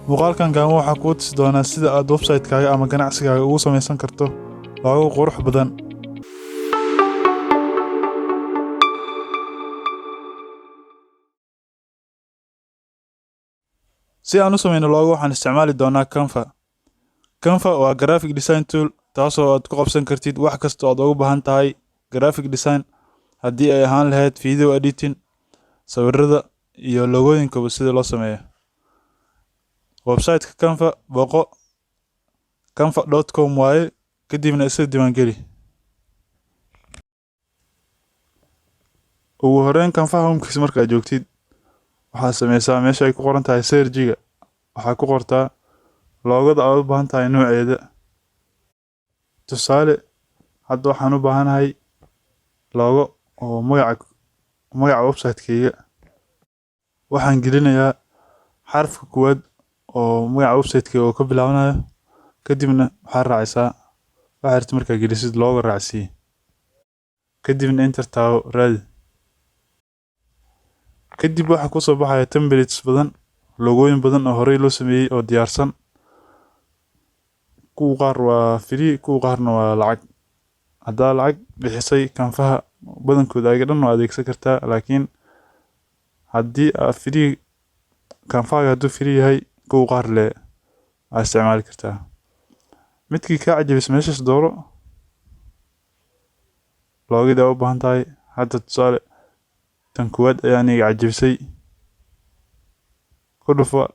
Muuqaalkan gaaban waxaa kuu tusi doonaa sida aad website-kaaga ama ganacsigaaga ugu samaysan karto logo qurux badan. Si aan u sameyno logo, waxaan isticmaali doonaa Canva. Canva waa graphic design tool, taasoo aad ku qabsan kartid wax kasta oo aad ugu baahan tahay graphic design, haddii ay ahaan lahayd video editing, sawirada iyo logooyinkaba sida loo sameeyo. Website-ka Canva booqo, canva.com waaye, kadibna iska diiwaangeli. Ugu horreyn, Canva home-kiisa markaad joogtid, waxaad sameysaa meesha ay ku qoran tahay search-ga. Waxaa ku qortaa logo-da aad u baahan tahay nooceeda. Tusaale, hadda waxaan u baahanahay logo oo magaca website-kayga. Waxaan gelinayaa xarafka koowaad oo magaca website-kayga oo ka bilaabanayo, kadibna waxaad raacaysaa waxaad rabtid. Markaa gelisid logo raacsii, kadibna enter taabo, raadi. Kadib waxaa kusoo baxaya templates badan, logooyin badan oo horey loo sameeyey oo diyaarsan. Kuwa qaar waa free, kuwa qaarna waa lacag. Haddaa lacag bixisay, Canvaha badankooda ayaga dhan waa adeegsan kartaa, laakiin haddii aad free, Canvaga hadduu free yahay, kuwa qaar le aad isticmaali kartaa. Midkii kaa cajabis meeshaas dooro logo-da u baahan tahay. Hadda tusaale, tan koowaad ayaa aniga cajabisay. Ku dhufo,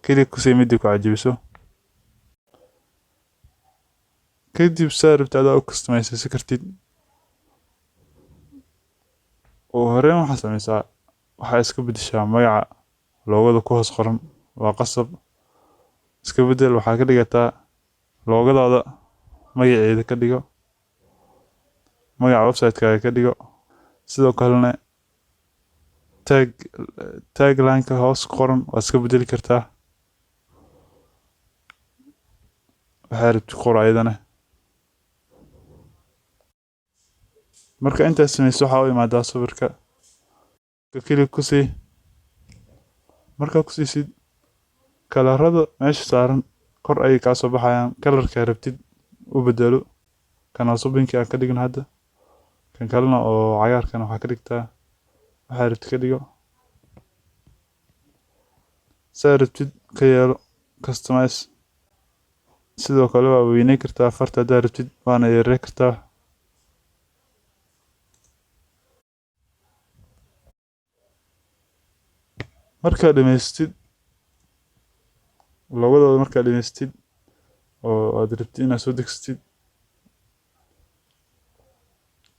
click ku sii midii ku cajabiso. Kadib saa rabtid adaa u customize kartid. Ugu horreyn waxaa sameysaa, waxaa iska beddeshaa magaca logo-da ku hoos qoran. Waa qasab, iska beddel. Waxaa ka dhigataa logo-daada magaceeda ka dhigo, magaca website-kaaga ka dhigo. Sidoo kalena tagline-ka hoos ku qoran waa iska beddeli kartaa. Waxaa rabtid ku qor ayadana. Marka intaas sameyso, waxaa u imaadaa sawirka, click ku sii. Markaa ku siisid, color-ada meesha saaran kor ayay kaa soo baxayaan. Color-ka rabtid u beddelo. Kan hoose pink aan ka dhigno hadda, kan kalena oo cagaarkan waxaa ka dhigtaa waxaa rabtid ka dhigo. Saa rabtid ka yeelo, customize. Sidoo kale waa weyney kartaa farta haddaa rabtid, waana yarey kartaa. Markaad dhamaystid logo-dooda, markaad dhamaystid oo aad rabtid inaad soo degsatid,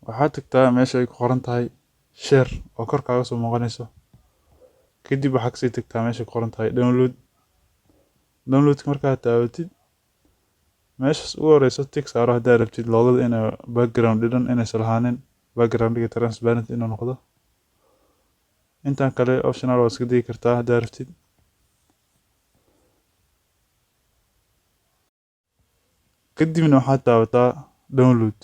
waxaad tagtaa meesha ay ku qoran tahay share oo kor kaaga soo muuqanayso. Kadib waxaad kasii tagtaa meesha ku qoran tahay download. Downloadka markaad taabatid, meeshaas ugu horeyso tick saaro haddaad rabtid logo-da inay background dhan inaysan lahaanin, background-ga transparent inuu noqdo. Intaan kale optional, waa iska digi kartaa haddaad rabtid. Kadibna waxaad taabataa download.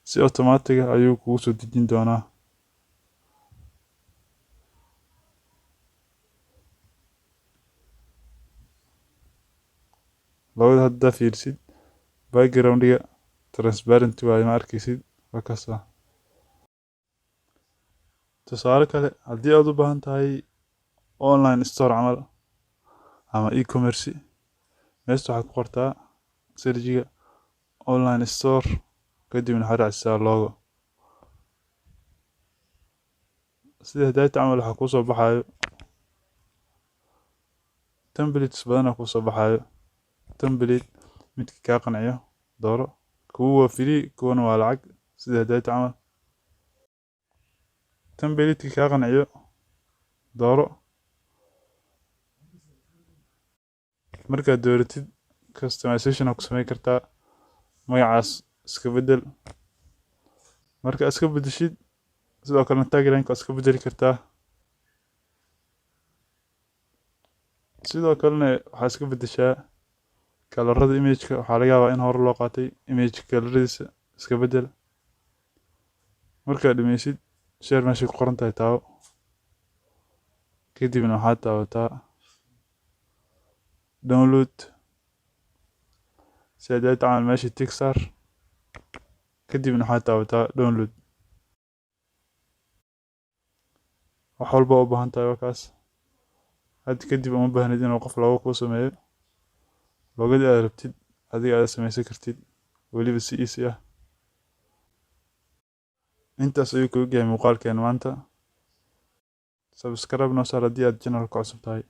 Si automatic ah ayuu kugu soo dejin doonaa. Logo-da haddaa fiirisid, background-ga transparent waaye, ma arkaysid. Waa kaasa. Tusaale kale, haddii aad u baahan tahay online store camal ama e-commerce, meesha waxaad ku qortaa search-ga online store, kadibna waxaad raacisaa logo. Sida hadaayta camal, waxaa kusoo baxayo templates badan aa kusoo baxayo. Template midka kaa qanciyo dooro. Kuwa waa free, kuwana waa lacag. Sida hadaayta camal, template kaa qanciyo dooro. Markaad dooratid, customization aa ku sameyn kartaa. Magacaas iska bedel. Marka iska bedeshid, sidoo kalena tagline waa iska bedeli kartaa. Sidoo kalena waxaa iska bedeshaa color-ada image-ka. Waxaa laga yaabaa in hore loo qaatay image, color-adiisa iska bedel. Markaad dhameysid, share meeshay ku qoran tahay taabo, kadibna waxaad taabataa Download. Si aad camal meesha tick saar, kadibna waxaad taabataa download. Wax walba u baahan tahay waa kaas. Hadda kadib uma baahnid inuu qof logo kuu sameeyo. Logo-gadii aad rabtid adiga aad sameysan kartid, weliba si easy ah. Intaas ayuu kaga yahay muuqaalkeena maanta. Subscribe noo saar haddii aad channel ka cusub tahay.